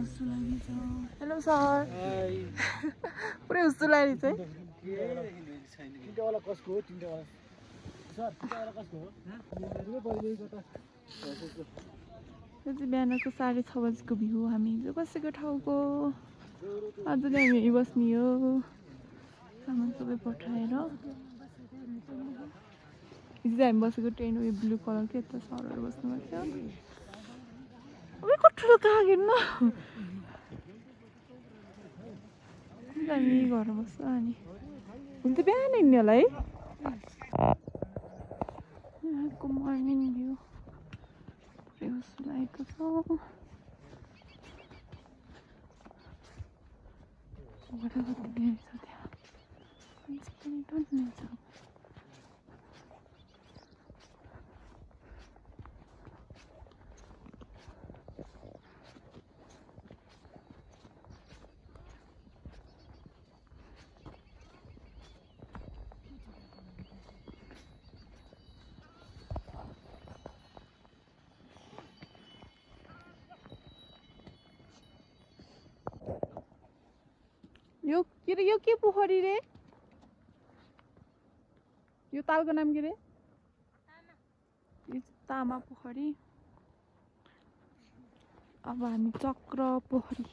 Hello sir पुरै हुस्सु लाग्यो चाहिँ यो चाहिँ बिहानको 6:30 बजेको भ्यू हामी हिजो बसेको ठाउँको आज चाहिँ हामी यहीँ बस्ने हो सामान सबै पठाएर हिजो हामी बसेको ट्रेन उयो ब्लू कलर के यता सरहरू बस्नुभएको थियो उयो कठुलो कहाँ हेर्न हामी घर बस्छ अनि भोलि त बिहान हिँड्ने होला है यहाँको मर्निङ भ्यू पुरै जस्तो लागेको छ कति धेरै छ त्यहाँ मान्छे पनि टन्नै छ यो के पोखरी रे यो तालको नाम के रे तामा पोखरी अब हामी चक्र पोखरी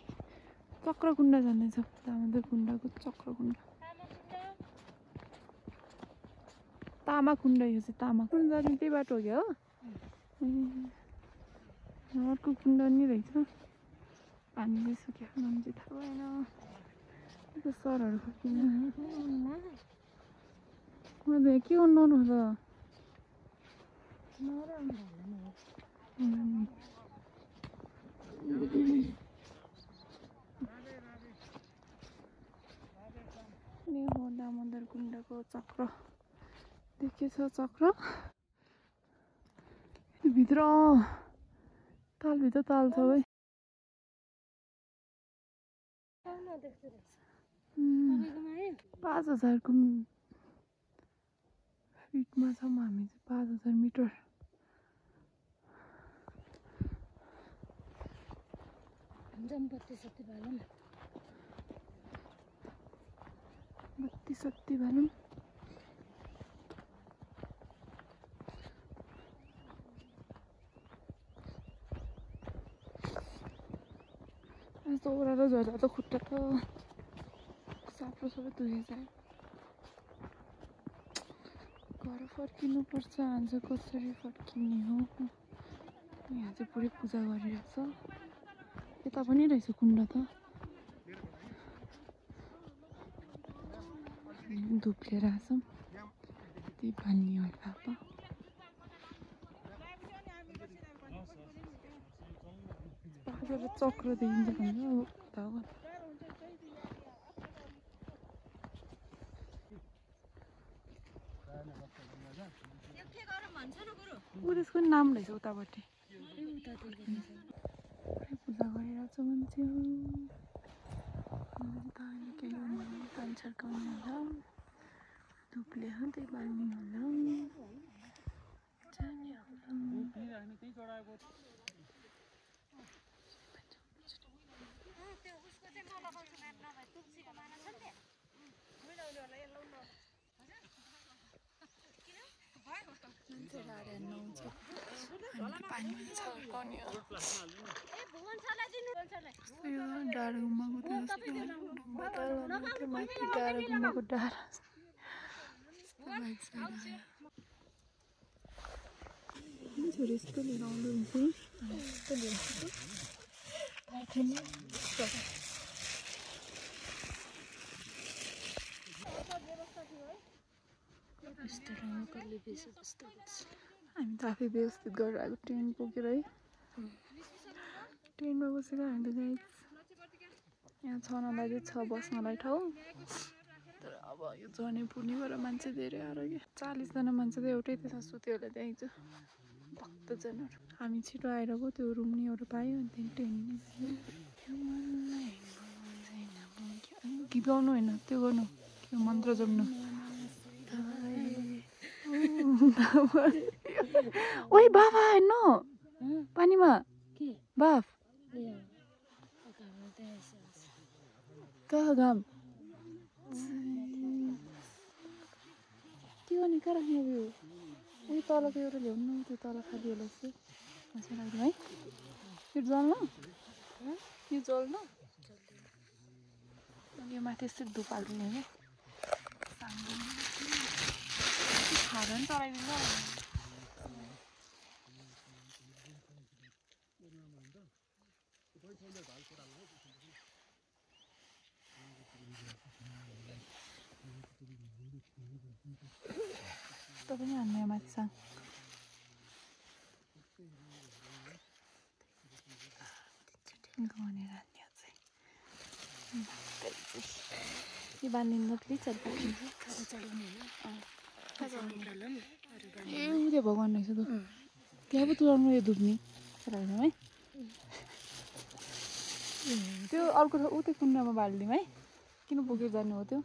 चक्रकुण्ड जाँदैछौँ दामोदर कुण्डको चक्रकुण्ड तामाकुण्ड यो चाहिँ तामाकुण्ड जाने त्यही बाटो हो क्या हो अर्को कुण्ड नि रहेछ पानी गइसक्यो नाम चाहिँ थाहा भएन सरहरू फर्किनु के गर्नु त हो दामोदर कुण्डको चक्र देखेछ चक्र भित्र तालभित्र ताल छ है 5000 को फिटमा छौँ हामी चाहिँ 5000 मिटर बत्ती सत्ती भनौँ ओह्रालो झर्दा त खुट्टा त साप्रो सबै धुएछ घर फर्किनुपर्छ आज कसरी फर्किने हो यहाँ चाहिँ पुरै पूजा गरिरहेछ यता पनि रहेछ कुण्ड त धुप लिएर आछौँ त्यही बाल्ने हो पापा चक्र देखिन्छ भन्छ अब त्यसको नाम रहेछ उतापट्टि पूजा गरिरहेछ मान्छेहरू पानी छर्काउने होला धुपले त्यही बाल्ने होला पानीमा छर्काउने हो डाँडा गुम्बाको त्यो माथि डाँडा गुम्बाको डाँडा छोरी यस्तो लिएर आउँदो हुन्छ यस्तो लिएर हामी त आफै व्यवस्थित गरेर आएको ट्रेन पुगेर है ट्रेनमा बसेको हामी त गाइस यहाँ छनलाई चाहिँ छ बस्नलाई ठाउँ तर अब यो जने पूर्णिमा मान्छे धेरै आएर कि 40 जना मान्छे त एउटै त्यसमा सुत्यो होला त्यहाँ हिजो भक्तजनहरू हामी छिटो आएर पो त्यो रुम निहरू पायो अनि त्यहाँदेखि ट्रेन गीत गाउनु होइन त्यो गर्नु त्यो मन्त्र जप्नु ओइ बाबा हेर्नु पानीमा बाफ कहाँ घाम के गर्ने कहाँ राख्ने अब यो उयो तलको एउटा ल्याउनु न त्यो तल खाली होला जस्तो मासु राख्नु है यो जल्न यो जल्न अनि यो माथि यस्तो धुप हालिदिने हो खाएर पनि चलाइदिनु त पनि हान्ने माथिसँग गनेर हान्ने चाहिँ यो बाँधिनु प्लिज ए उयो भगवान् रहेछ त त्यहाँ पो तुलाउनु यो धुप्ने राख्छौँ है त्यो अर्को ऊ त्यो कुण्डमा बालिदिउँ है किन बोकेर जानु हो त्यो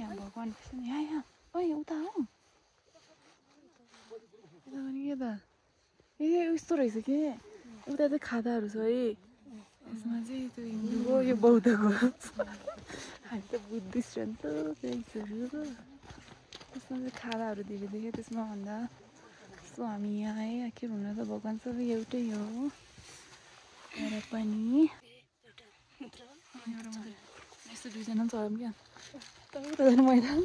यहाँ भगवान् यहाँ यहाँ ओइ उता हो यता पनि के त ए यस्तो रहेछ के उता चाहिँ खादाहरू छ है यसमा चाहिँ त्यो हिन्दूको यो बौद्धको हामी त बुद्धिस्ट हो नि त त्यसमा चाहिँ खादाहरू धेरै देखेँ त्यसमा भन्दा सो हामी यहाँ आएँ आखिर हुन त भगवान् सबै एउटै हो तर पनि यस्तो दुईजना चढौँ क्या तर उता जानु मैदान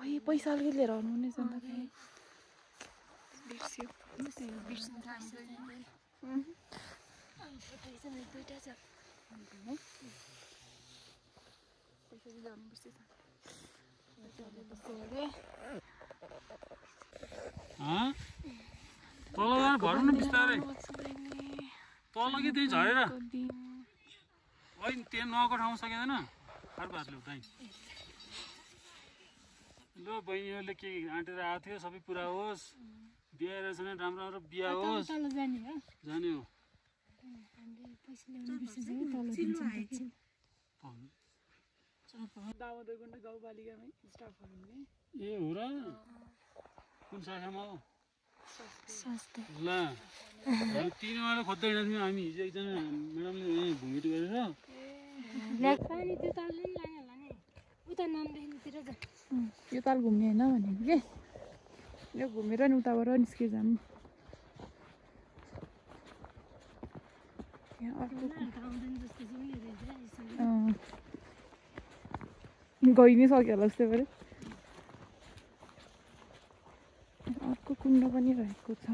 ओइ पैसा अलिकति लिएर आउनु नि अन्त बिर्स्यो बिर्सिन्छ तल भरौँ न बिस्तारै तल कि त्यही झरेर होइन त्यहाँ नगएको ठाउँ सकिँदैन अर्को हात ल्याउ त्यहीँ ल बहिनीहरूले के आँटेर आएको थियो सबै पुरा होस् बिहा रहेछ भने राम्रो राम्रो बिहा होस् जाने हो ए हो र कुन शाखामा हो ल तिनीहरूले खोज्दै हिँड्थ्यौँ हामी हिजो एकजना म्याडमले यहीँ घुमेट गरेर यो ताल घुम्ने होइन भनेको के यो घुमेर नि उताबाट निस्केर जानु गइ नै सक्यो होला जस्तै पऱ्यो अर्को कुण्ड पनि रहेको छ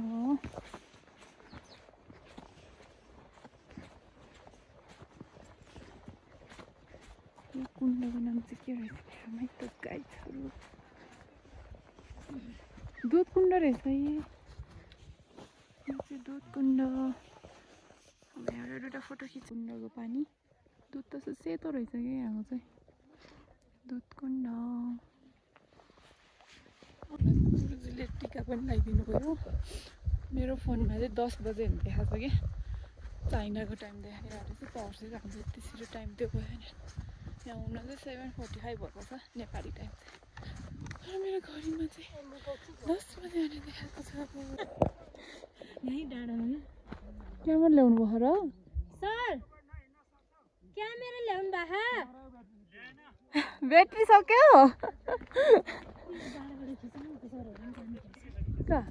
यो कुण्डको नाम चाहिँ के रहेछ हेरमै त गाईहरू दुध कुण्ड रहेछ यो चाहिँ दुध कुण्ड अब एउटा दुईवटा फोटो खिच कुण्डको पानी दुध त सेतो रहेछ कि यहाँको चाहिँ दुध कुण्ड गुरुजीले टिका पनि लगाइदिनु भयो मेरो फोनमा चाहिँ 10 बजे देखाएको छ कि चाइनाको टाइम देखाइरहेको चाहिँ पर्सि जान्छ त्यसरी टाइम त्यो गयो भने यहाँ हुन चाहिँ 7:45 भएको छ नेपाली टाइम चाहिँ मेरो घडीमा चाहिँ 10 बजे आउने देखाएको छ यहीँ डाँडामा क्यामेरा ल्याउनु भयो र सर क्यामेरा ल्याउनु भएको ब्याट्री सक्यो कहाँ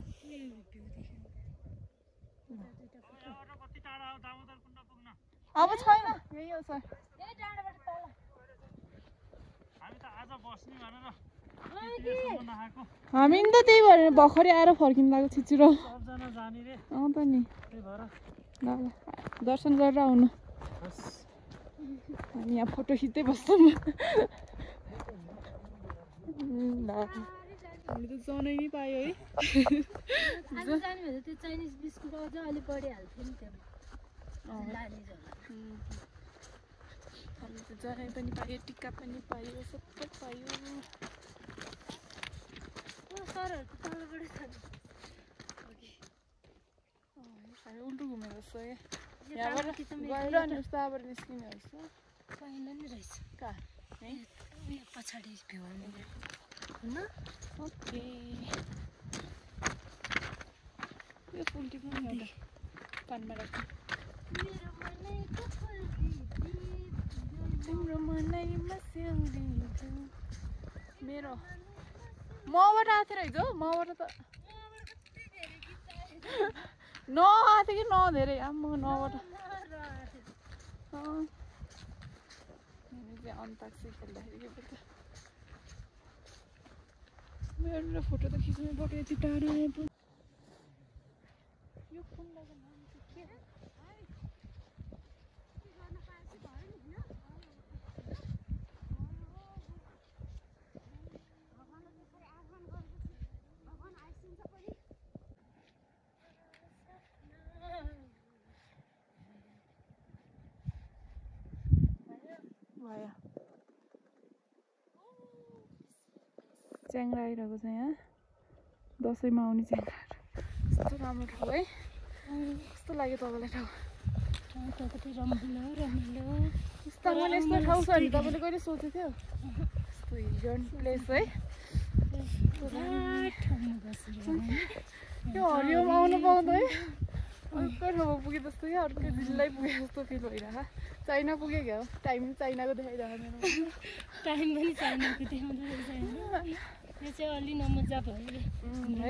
अब छैन यही हो सर हामी नि त त्यही भएर भर्खरै आएर फर्किनु लाग्यो छिचिरो अँ त नि ल ल दर्शन गरेर आउनु हामी यहाँ फोटो खिच्दै बस्छौँ ल हामीले त जनै नै पायो है त्यो चाइनिज बिस्कुट अझ अलिक बढिहाल्थ्यो नि त्यो हामीले त जनै पनि पायो टिका पनि पायो सबै पायो सरहरूको तलबाट हामी उल्टो घुमेर जस्तो क्या यहाँबाट गएर अनि उताबाट निस्किने जस्तो पहिला नि रहेछ कहाँ है उयो पछाडि भ्याउनु हैन ओके यो फुल टिप्नु नि एउटा कानमा राख्नु तिम्रो मनैमा स्याउदिन्छु मेरो मबाट आएको थियो रहेछ हौ मबाट त नआएको थियो कि न धेरै आम्मा नबाट चाहिँ अन्ताक्षरी खेल्दाखेरि के पर्छ मेरो फोटो त खिच्नु पर्यो यति टाढा आएपछि यो कुण्डको नाम चाहिँ के भयो च्याङ्ग्रा आइरहेको छ यहाँ दसैँमा आउने च्याङ्ग्राहरू कस्तो राम्रो ठाउँ है कस्तो लाग्यो तपाईँलाई ठाउँ कति रमाइलो यस्तो मैले यस्तो ठाउँ छ भने तपाईँले कहिले सोचेको थियो यस्तो हिजन प्लेस है यो हरियोमा आउनु पाउँदा है अर्को ठाउँमा पुगे जस्तो क्या अर्को जिल्लै पुगे जस्तो फिल भइरहेको चाइना पुग्यो क्या हो टाइम चाइनाको देखाइरहेको मेरो टाइम पनि चाइनाको देखाउँदो रहेछ होइन यो चाहिँ अलि नमजा भयो है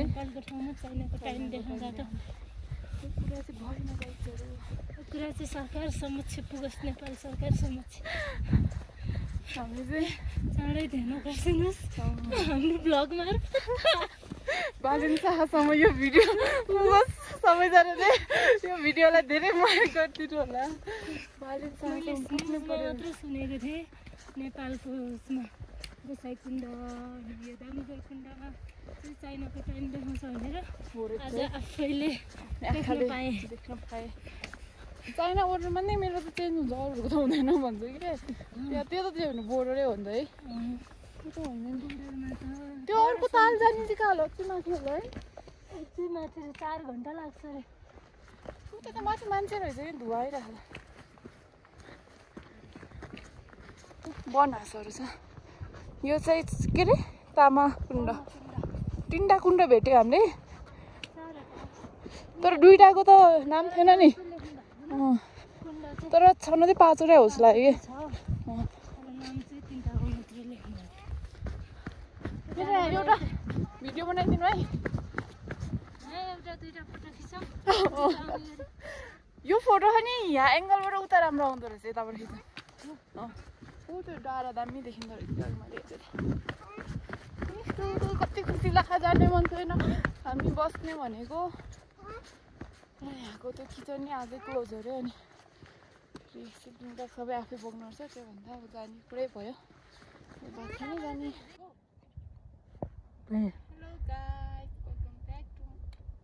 नेपालको ठाउँमा चाइनाको टाइम देखाउँदा त यो कुरा चाहिँ भएन गाइजहरू यो कुरा चाहिँ सरकार समक्ष पुगोस् नेपाल सरकार समक्ष हामी चाहिँ चाँडै ध्यान गर्छिनुहोस् हाम्रो ब्लग मार्फत बालिन शाहसम्म यो भिडियो पुगोस् सबैजना चाहिँ यो भिडियोलाई धेरै माया गरिदिनु होला बालिन शाहसम्म पुग्नु पर्यो मात्र सुनेको थिएँ नेपालको उसमा गोसाइकुण्ड यो दामोदर कुण्डमा चाहिँ चाइनाको टाइम देखाउँछ भनेर आज आफैले देख्न पाएँ चाइना बोर्डरमा नै मेरो त चेन्ज हुन्छ अरूहरूको त हुँदैन भन्छ कि त्यो त त्यो भने बोर्डरै हो नि त है त्यो त होइन नि त्यो अर्को ताल जाने चाहिँ कहाँ होला चाहिँ माथि होला है एकछिन माथि 4 घन्टा लाग्छ अरे त्यो त माथि मान्छे रहेछ कि धुवा आइरहेको बनहाँसहरू छ यो चाहिँ के अरे तामा कुण्ड 3टा कुण्ड भेट्यो हामीले तर 2टाको त नाम थिएन नि तर छन चाहिँ 5वटै होस् लाग्यो कि एउटा भिडियो बनाइदिनु है यो फोटो नि यहाँ एङ्गलबाट उता राम्रो आउँदो रहेछ यताबाट खिच्नु ऊ त्यो डाँडा दामी देखिँदो रहेछ मैले कति खुसी लाग्छ जाने मन छैन हामी बस्ने भनेको यहाँको त्यो किचन नि आजै क्लोज अरे अनि सिक्किम त सबै आफै बोक्नुपर्छ त्योभन्दा अब जाने कुरै भयो बाख्रा नै जाने hello guys welcome back to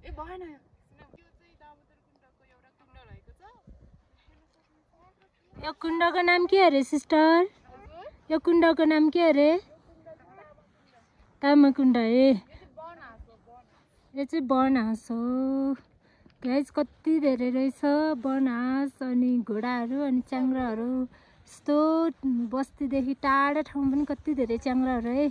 a भएन यो चाहिँ दामोदर कुण्डको एउटा कुण्ड रहेको छ यो कुण्डको नाम के अरे सिस्टर यो कुण्डको नाम के अरे तामाकुण्ड ए यो चाहिँ बनहाँस हो गाइस कति धेरै रहेछ बनहाँस अनि घोडाहरू अनि च्याङ्ग्राहरू यस्तो बस्तीदेखि टाढा ठाउँ पनि कति धेरै च्याङ्ग्राहरू है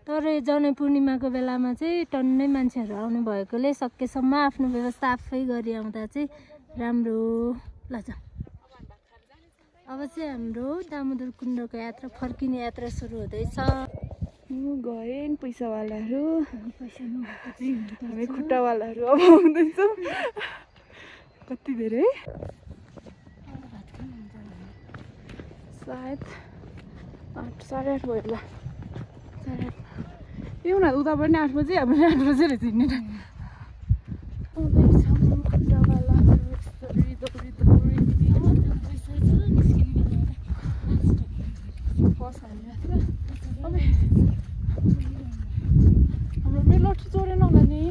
तर जनै पूर्णिमाको बेलामा चाहिँ टन्नै मान्छेहरू आउने भएकोले सकेसम्म आफ्नो व्यवस्था आफै गरी आउँदा चाहिँ राम्रो लाग्छ अब चाहिँ हाम्रो दामोदर कुण्डको यात्रा फर्किने यात्रा सुरु हुँदैछ गए पैसावालाहरू हामी खुट्टावालाहरू अब आउँदैछौँ कति धेरै सायद 8 साढे 8 भयो होला साढे 8 यो उनीहरू उता पनि 8 बजी हामीले 8 बजी रहेछ हिँड्ने आउँदैछौँ खुट्टावालाहरू दौडी दौडी दौडी फर्स्ट हामी हाम्रो मेरो लट्ठी चोरेन होला नि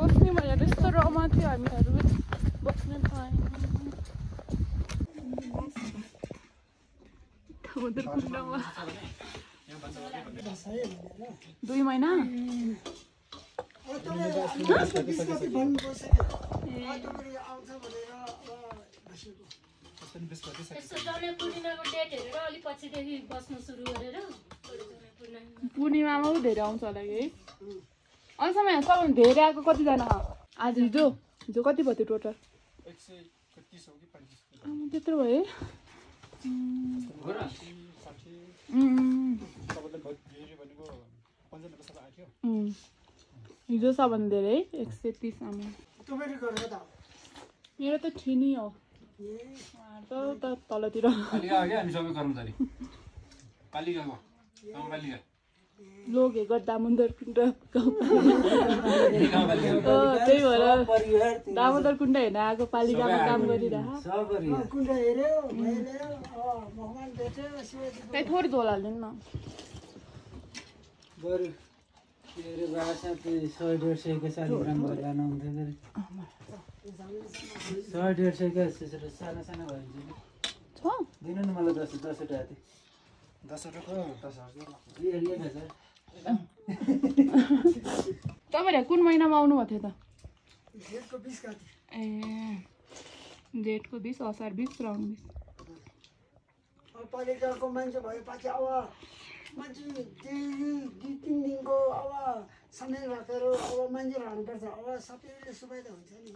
बस्ने भनेर यस्तो रमा थियो हामीहरू बस्ने पाएन समुद्र कुण्डमा 2 महिना पूर्णिमामा पो धेरै आउँछ होला है अहिलेसम्म यहाँ सबभन्दा धेरै आएको कतिजना आज हिजो कति भयो त्यो टोटल 131 हो कि 35 त्यत्रो भयो हिजो सबभन्दा धेरै 130 आमा मेरो त ठिनी हो त तलतिर हामी सबै कर्मचारी पालिकाको गाउँपालिका लोगे दामोदर कुण्ड त्यही भएर दामोदर कुण्ड हेर्न आएको पालिकामा काम गरिरहेको थोरै झोल हाल्दैन न 100-150 का सालिग्राम भएर आउँथ्यो फेरि 100-150 का साना साना भइन्छ छ दिनु न मलाई 10 वटा हाते 10 वटाको 10,000 तपाईहरु कुन महिनामा आउनु भएको थियो त जेठको 20 गते ए जेठको 20 असार 20 श्रावण 20 अब पालिकाको मान्छे भएपछि अब मान्छे 2-3 दिनको अब समय राखेर अब मान्छे राख्नुपर्छ अब सबैले सुविधा हुन्छ नि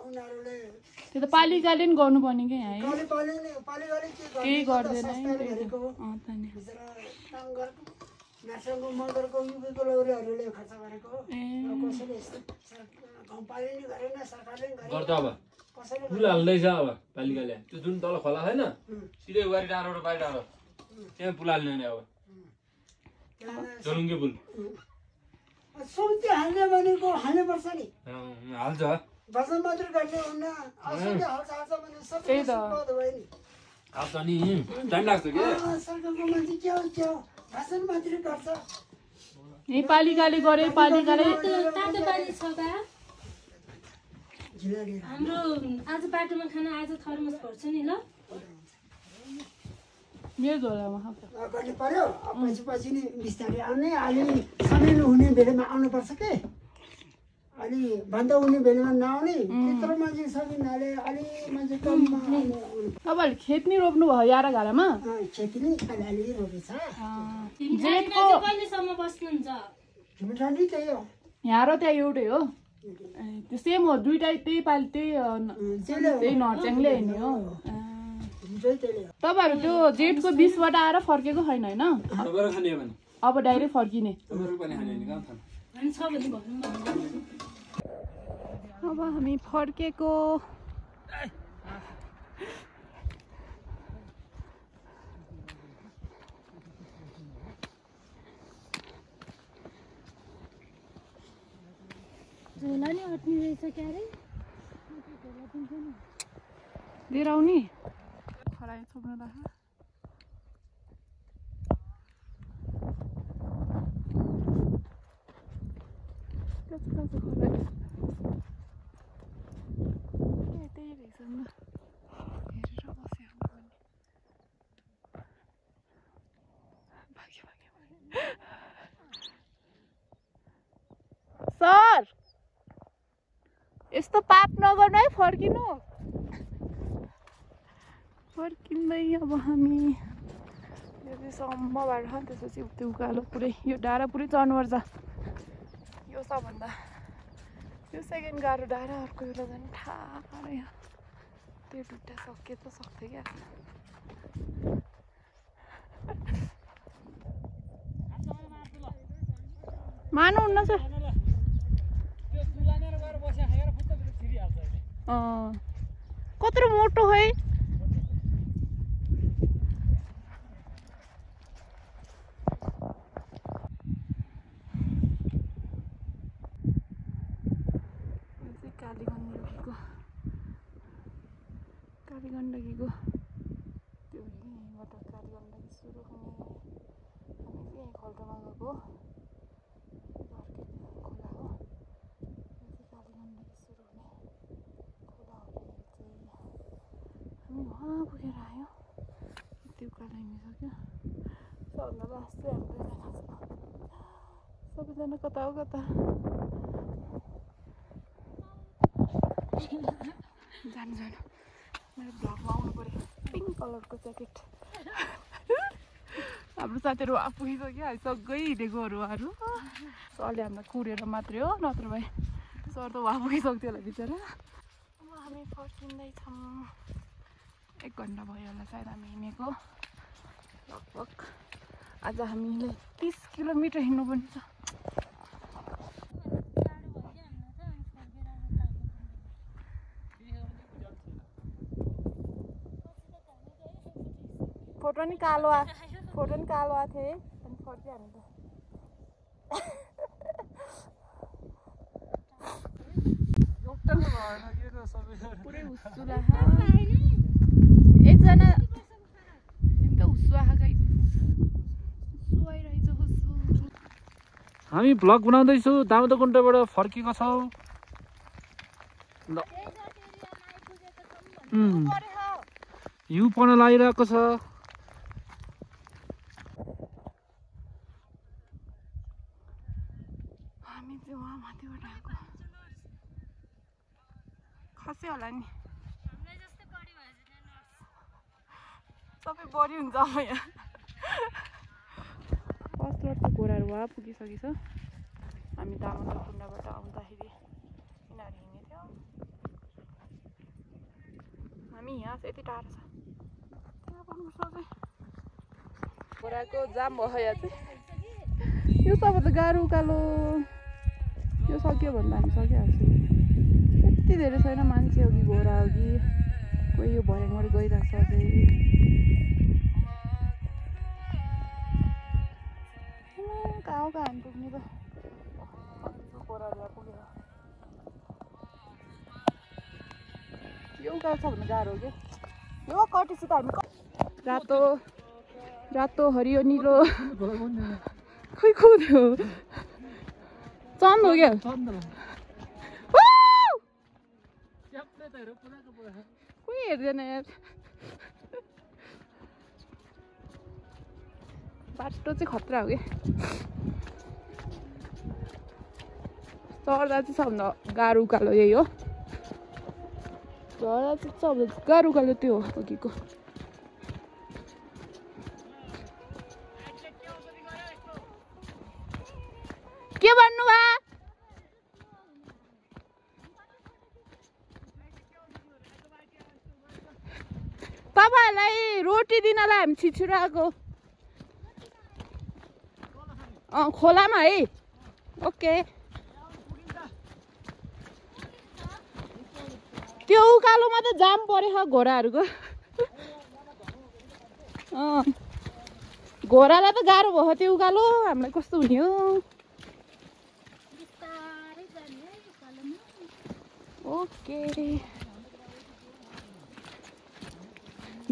उनीहरूले त्यो त पालिकाले नि गर्नुपर्ने के यहाँ है पालिकाले केही गर्दैन है काम गरेको नाचको मगरको युपीको लौरीहरूले खर्च गरेको कसैले यस्तो गाउँपालिकाले गरेन सरकारले गर्छ अब पुल हाल्दैछ अब पालिकाले त्यो जुन तल खोला छैन सिधै वारी डाँडो र बारी डाँडो त्यहाँ पुल हाल्ने नि अब झलुङ्गे पुल सुन्ती हाल्ने भनेको हाल्नुपर्छ नि हाल्छ भाषण मात्र गर्ने हुन्न असुविधा हाल्छ भने सबै भयो नि हाल्छ नि टाइम लाग्छ के सरकारको मान्छे के हो भाषण मात्रै गर्छ यही पालिकाले गरे पालिकाले तातो पानी छ बा हाम्रो आज बाटोमा खाना आज थर्मस भर्छ नि ल मेरो झोलामा गर्नु पर्यो पछि नि बिस्तारै आउने अलि समय नहुने बेलामा आउनुपर्छ के अलि भन्दा हुने बेलामा नआउने त्यत्रो मान्छे सकिनाले अलि मान्छे कममा तपाईँहरूले खेत नि रोप्नु भयो 11 घरमा खेती नि अलिअलि रोपेछ जेठको कहिलेसम्म बस्नुहुन्छ झुम्टा नि त्यही हो यहाँ र त्यहाँ एउटै हो त्यो सेम हो दुईटै त्यही पालि त्यही नर्च्याङले हेर्ने हो तपाईँहरू त्यो जेठको 20 वटा आएर फर्केको छैन होइन तपाईँहरू खाने हो भने अब डाइरेक्ट फर्किने तपाईँहरू पनि खाने भने कहाँ खानु अब हामी फर्केको झोला नि अट्ने रहेछ क्यारे लिएर आउने खरायो छोप्नु राख त्यही रहेछ नि हेरेर बस्यो सर यस्तो पाप नगर्नु है फर्किनु फर्किँदै अब हामी यो सम्म बाटो त्यसपछि त्यो उकालो पुरै यो डाँडा पुरै चढ्नुपर्छ यो सबभन्दा यो सेकेन्ड गाह्रो डाँडा अर्को बेला झन् ठाडै त्यो डुट्टा सके त सक्थ्यो क्या मान्नुहुन्न सर कत्रो मोटो है कालीगण्डकीको त्यो यहीँबाट कालीगण्डकी सुरु हुने हामी चाहिँ यहीँ खल्टोमा गएको खोला हो यो चाहिँ कालीगण्डकी सुरु हुने खोला हो चाहिँ हामी वहाँ पुगेर आयो त्यो उकालो हामी क्या सबभन्दा लास्ट चाहिँ हामी दुईजना छ सबैजना कता हो कता जानु जानु मेरो भ्लगमा आउनु पऱ्यो पिङ्क कलरको ज्याकेट हाम्रो साथीहरू आइपुगिसक्यो सँगै हिँडेकोहरू सरले हामीलाई कुरेर मात्रै हो नत्र भए सर त आइपुगिसक्थ्यो होला बिचरा अब हामी फर्किँदैछौँ 1 घन्टा भयो होला सायद हामी हिँडेको लगभग आज हामीले 30 किलोमिटर हिँड्नुपर्ने छ फोटो नि कालो आएको थियो अनि फर्क्यो हामी त पुरै हुस्सु लाहा एकजना त हुस्सु आएकै हुस्सु आइरहेछ हुस्सु हामी भ्लग बनाउँदैछु दामोदरकुण्डबाट फर्केको छौँ हिउँ पर्न लागिरहेको छ हामी चाहिँ वहाँ माथिबाट आएको खस्यो होला नि सबै बढी हुन्छ अब यहाँ फर्स्ट लट त घोडाहरू वहाँ पुगिसकेछ हामी दामोदरकुण्डबाट आउँदाखेरि यिनीहरू हिँडेको थियो हामी यहाँ चाहिँ यति टाढो छ त्यहाँ पर्नुपर्छ चाहिँ घोडाको जाम भयो यहाँ चाहिँ यो सबभन्दा गाह्रो उकालो यो सक्यो भने त हामी सकिहाल्छौँ यति धेरै छैन मान्छे हो कि घोडा हो कि कोही यो भर्याङबाट गइरहेको छ अझै कहाँ हामी पुग्ने त घोडाहरू पुगेर यो उकालो छ भने गाह्रो हो कि यो कटेपछि त हामी रातो रातो हरियो निलो खोइ खोज्यो चन्द हो क्या कोही हेर्दैन यार बाटो चाहिँ खतरा हो कि चढ्दा चाहिँ सबभन्दा गाह्रो उकालो यही हो चढ्दा चाहिँ सबभन्दा गाह्रो उकालो त्यो हो अघिको के भन्नु भयो तपाईँहरूलाई रोटी दिनलाई हामी छिछिरहेको खोलामा है ओके त्यो उकालोमा त जाम परेको घोडाहरूको घोडालाई त गाह्रो भयो त्यो उकालो हामीलाई कस्तो हुने हो ओके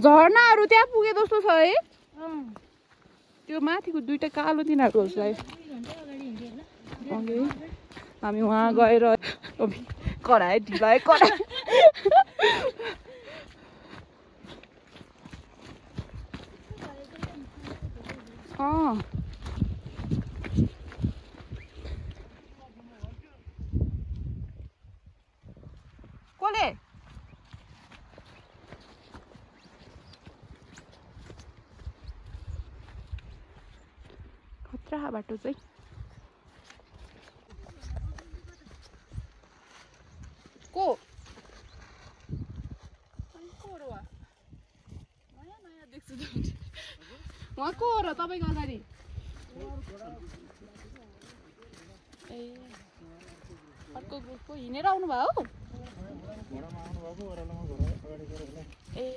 झर्नाहरू त्यहाँ पुगे जस्तो छ है त्यो माथिको दुईटा कालो तिनीहरू हुन्छ हामी वहाँ गएर कराए ढिलाए कराए कसले खतरा बाटो चाहिँ को नयाँ देख्छु उहाँ को हो र तपाईँको अगाडि ए अर्को ग्रुपको हिँडेर आउनु भयो ए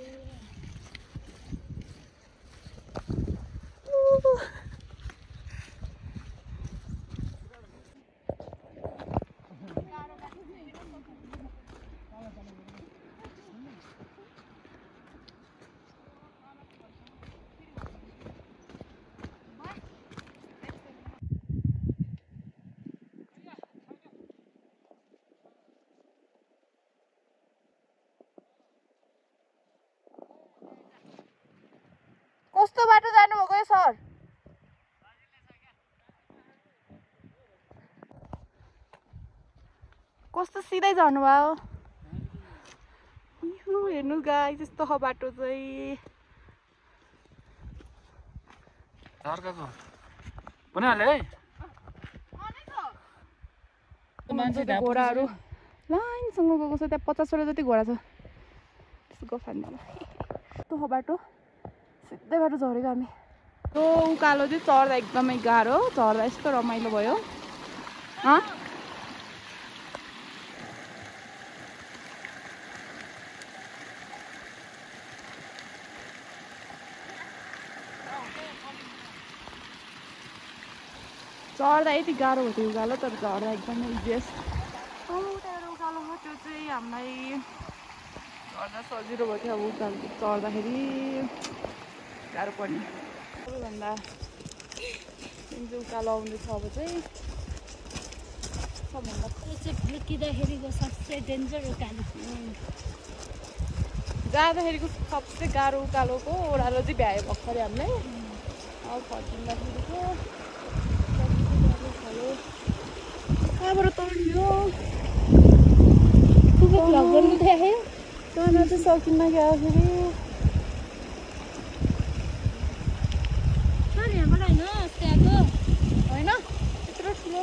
कस्तो बाटो जानु कस्तो सिधै झर्नुभयो हेर्नु गाई त्यस्तो छ बाटो चाहिँ घोडाहरू लाइनसँग गएको छ त्यहाँ 50वटा जति घोडा छ त्यस्तो गफान्दामा यस्तो छ बाटो सिधै बाटो झरेको हामी त्यो उकालो चाहिँ चढ्दा एकदमै गाह्रो झर्दा यस्तो रमाइलो भयो चढ्दा यति गाह्रो हो त्यो उकालो तर झर्दा एकदमै इजिएस्ट उकालो हो त्यो चाहिँ हामीलाई झर्दा सजिलो भयो थियो अब उकालो चढ्दाखेरि गाह्रो पर्ने सबैभन्दा जुन चाहिँ उकालो आउँदैछ अब चाहिँ सबभन्दा त्यो चाहिँ फुर्किँदाखेरिको सबसे डेन्जर उकालो जाँदाखेरिको सबसे गाह्रो उकालोको ओह्रालो चाहिँ भ्यायो भर्खरै हामीलाई अब फर्किँदाखेरिको कहाँबाट तर्नियो तर्न चाहिँ सकिन्न क्या फेरि यहाँबाट होइन त्यहाँको होइन यत्रो ठुलो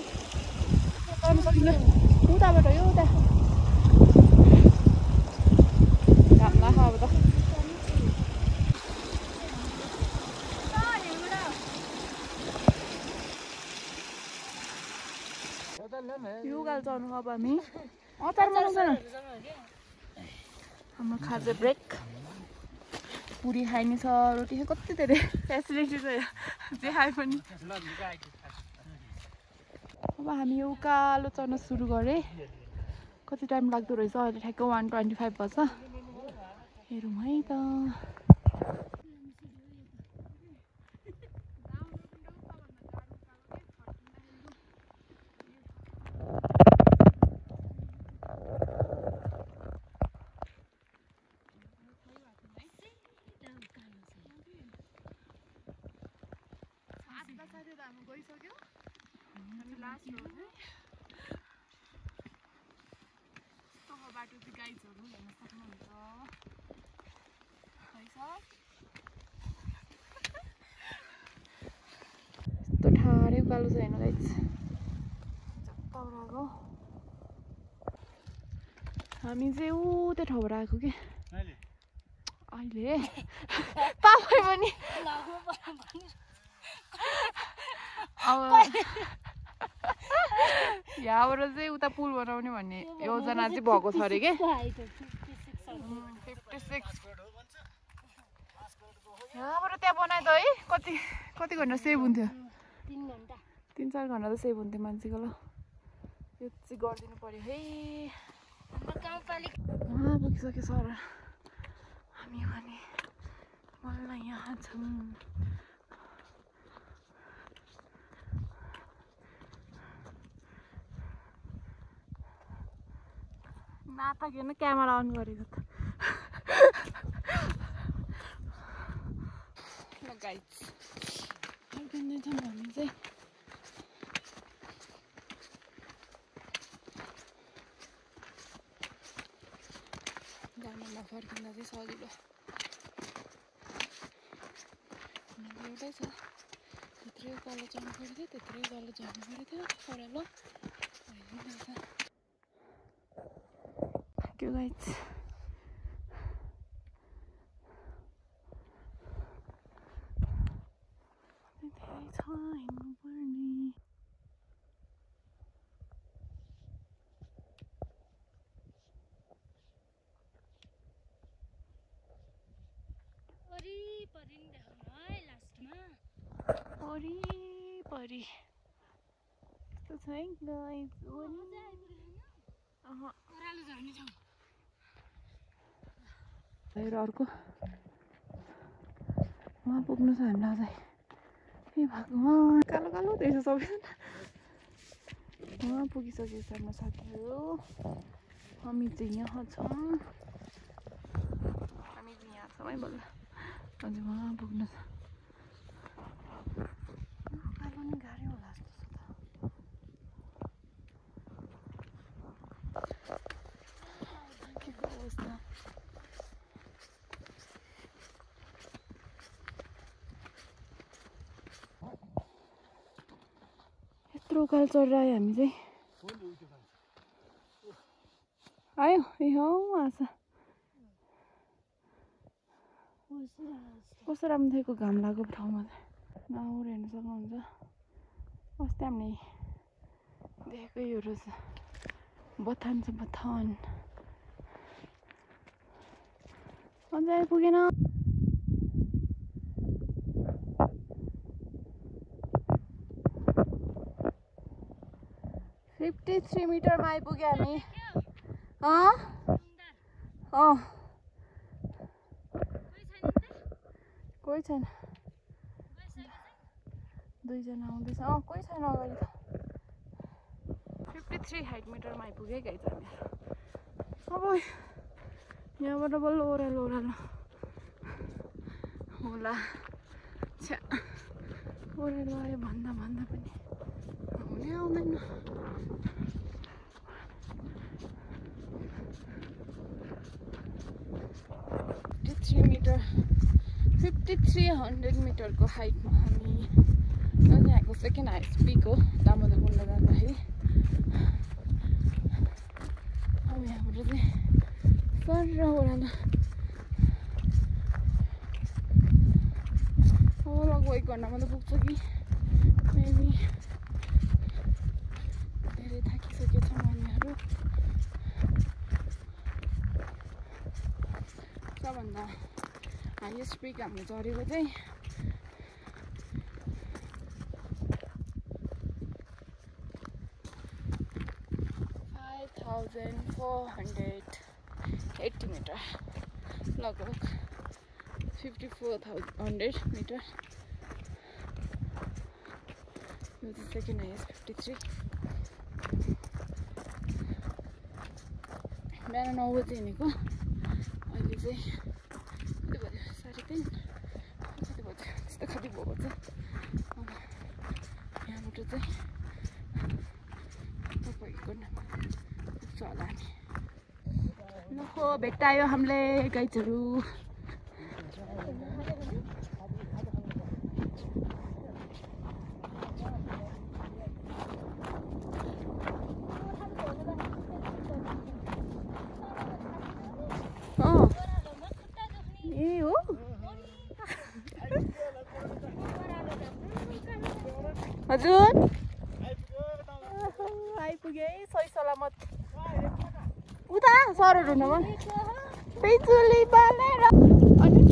तर्न सकिन्छ उताबाट हो उता घाम लाग्छ अब त यो उकालो चढ्नु अब हामी अचार बनाउँदैन हाम्रो खाजा ब्रेक पुरी खाइने छ रोटी खाइ कति धेरै फेसिलिटी छ जे खाए पनि अब हामी यो उकालो चढ्न सुरु गरेँ कति टाइम लाग्दो रहेछ अहिले ठ्याक्कै 1:25 बज्छ हेरौँ है त गइसक्यो हामी लास्ट हो बाटो चाहिँ गाइजहरू हेर्न सक्नुहुन्छ यस्तो ठाडै उकालो छ हेर्नु गाइज चक्काउराको हामी चाहिँ ऊ त्यो ठाउँबाट आएको कि अहिले तपाईँ पनि अब यहाँबाट चाहिँ उता पुल बनाउने भन्ने योजना चाहिँ भएको छ अरे कि 56 यहाँबाट त्यहाँ बनायो त है कति घन्टा सेभ हुन्थ्यो 3-4 घन्टा त सेभ हुन्थ्यो मान्छेको ल यो चाहिँ गरिदिनु पर्यो है उहाँ पुगिसक्यो सर हामी भने मलाई यहाँ छौँ नाटक हेर्नु क्यामेरा अन गरेको त ल गाइज फर्किँदैछौँ हामी चाहिँ गाडीमा फर्किँदा चाहिँ सजिलो एउटै छ त्यत्रै उकालो चढ्नु पऱ्यो थियो त्यत्रै उकालो झर्नु पऱ्यो थियो ओह्रालो Thank you guys. Pari. Itu sayang guys. अर्को वहाँ पुग्नु छ हामीलाई अझै ए भगवान् कालो कालो रहेछ सबैजना वहाँ पुगिसकेको छ हाम्रो साथीहरू हामी चाहिँ यहाँ छौँ है बल्ल अझै वहाँ पुग्नु छ कालो नि गाह्रै होला जस्तो छ त रोकाल चढेर आयो हामी चाहिँ आयो ए हौ आछ कस्तो राम्रो थियो घाम लागेको ठाउँमा नाउर हेर्न सक्नुहुन्छ अस्ति हामीले देखेको यो रहेछ बथान छ बथान अझै आइपुगेन 53 मिटरमा आइपुग्यो हामी कोही छैन दुईजना आउँदैछ कोही छैन अगाडि त 53 हाइट मिटरमा आइपुग्यो गाइज हामी अब यहाँबाट बल्ल ओह्रालो होला छ्या ओह्रालो आयो भन्दा पनि हुनै आउँदैन 5300 मिटरको हाइटमा हामी यहाँको सेकेन्ड हाइस्ट पिक हो दामोदर कुण्ड जाँदाखेरि अब यहाँबाट चाहिँ सर ओह्रालो अब लगभग 1 घन्टामा त पुग्छ कि मेबी धेरै थाकिसकेछ नानीहरू सबभन्दा हाइएस्ट पिक हामीले चढेको चाहिँ 5480 मिटर लगभग 5400 मिटर यो चाहिँ सेकेन्ड हाइएस्ट 53 बिहान 9 बजी हिँडेको अहिले चाहिँ कति बज्यो 3:30 कति बज्यो त्यस्तो कति भएको छ अब यहाँबाट चाहिँ तपाईँको पुग्छ होला हामी लखो भेट्टायो हामीले गाइजहरू हजुर आइपुगे सही सलामत उता सरहरू हुनमा बिजुली बालेर अनि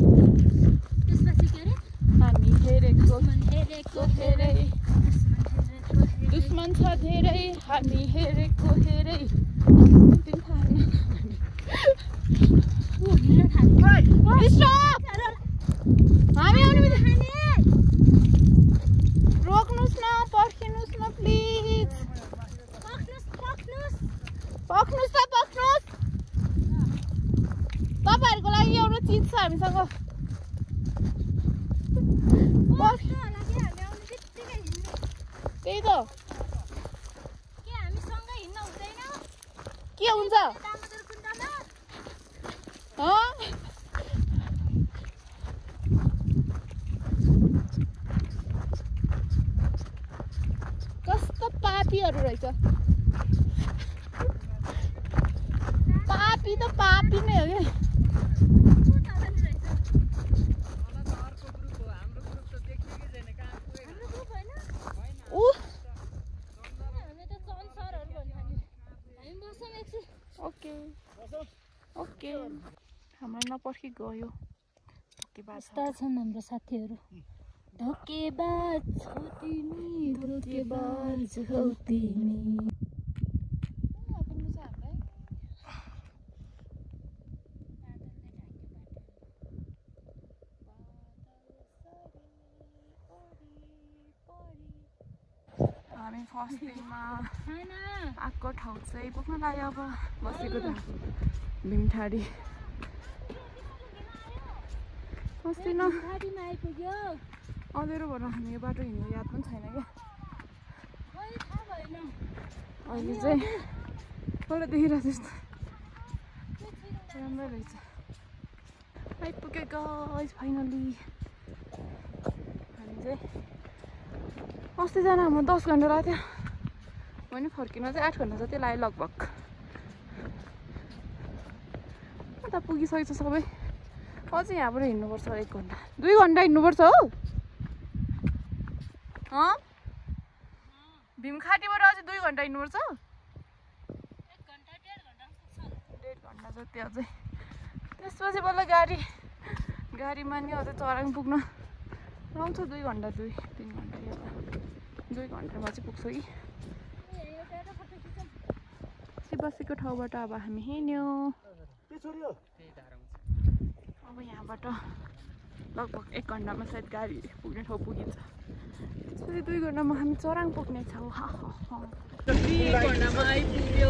हामी हेरेको हेरे दुश्मन छ धेरै हामी हेरेको हेरे हामी रोक्नुस् न पर्खिनुस् न प्लिज पक्नुस् तपाईँहरूको लागि एउटा चिज छ हामीसँग त्यही त के हुन्छ कस्तो पापीहरू रहेछ पापी त पापी नै हो क्या ओके हाम्रो नपर्खी गयो यस्ता छन् हाम्रो साथीहरू धोकेबाज हौ तिमी धोकेबाज हौ तिमी हामी फर्स्ट डेमा आएको ठाउँ चाहिँ पुग्न लाग्यो अब बसेको त भीमठाडी अस्ति न अँधेरो भएर हामी यो बाटो हिँड्नु याद पनि छैन क्या अहिले चाहिँ पहिला देखिरहेको जस्तो राम्रै रहेछ आइपुग्यो गाइस फाइनली हामी चाहिँ अस्ति जान हाम्रो 10 घन्टा लाग्थ्यो पनि फर्किन चाहिँ 8 घन्टा जति लाग्यो लगभग अन्त पुगिसकेको छ सबै अझै यहाँबाट हिँड्नुपर्छ 1 घन्टा 2 घन्टा हिँड्नुपर्छ हो भीमखाटीबाट अझै 2 घन्टा हिँड्नुपर्छ 1 घन्टा जति अझै त्यसपछि बल्ल गाडीमा नि अझै चराङ पुग्न लाउँछ 2 घन्टा 3 घन्टा 2 घन्टामा चाहिँ पुग्छ कि बसेको ठाउँबाट अब हामी हिँड्यौँ अब यहाँबाट लगभग 1 घन्टामा सायद गाडी पुग्ने ठाउँ पुगिन्छ त्यसपछि 2 घन्टामा हामी चराङ पुग्नेछौँ 1 घन्टामा आइपुग्यो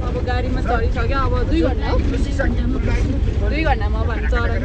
अब गाडीमा चढिसक्यो अब 2 घन्टा हो 2 घन्टामा अब हामी चराङ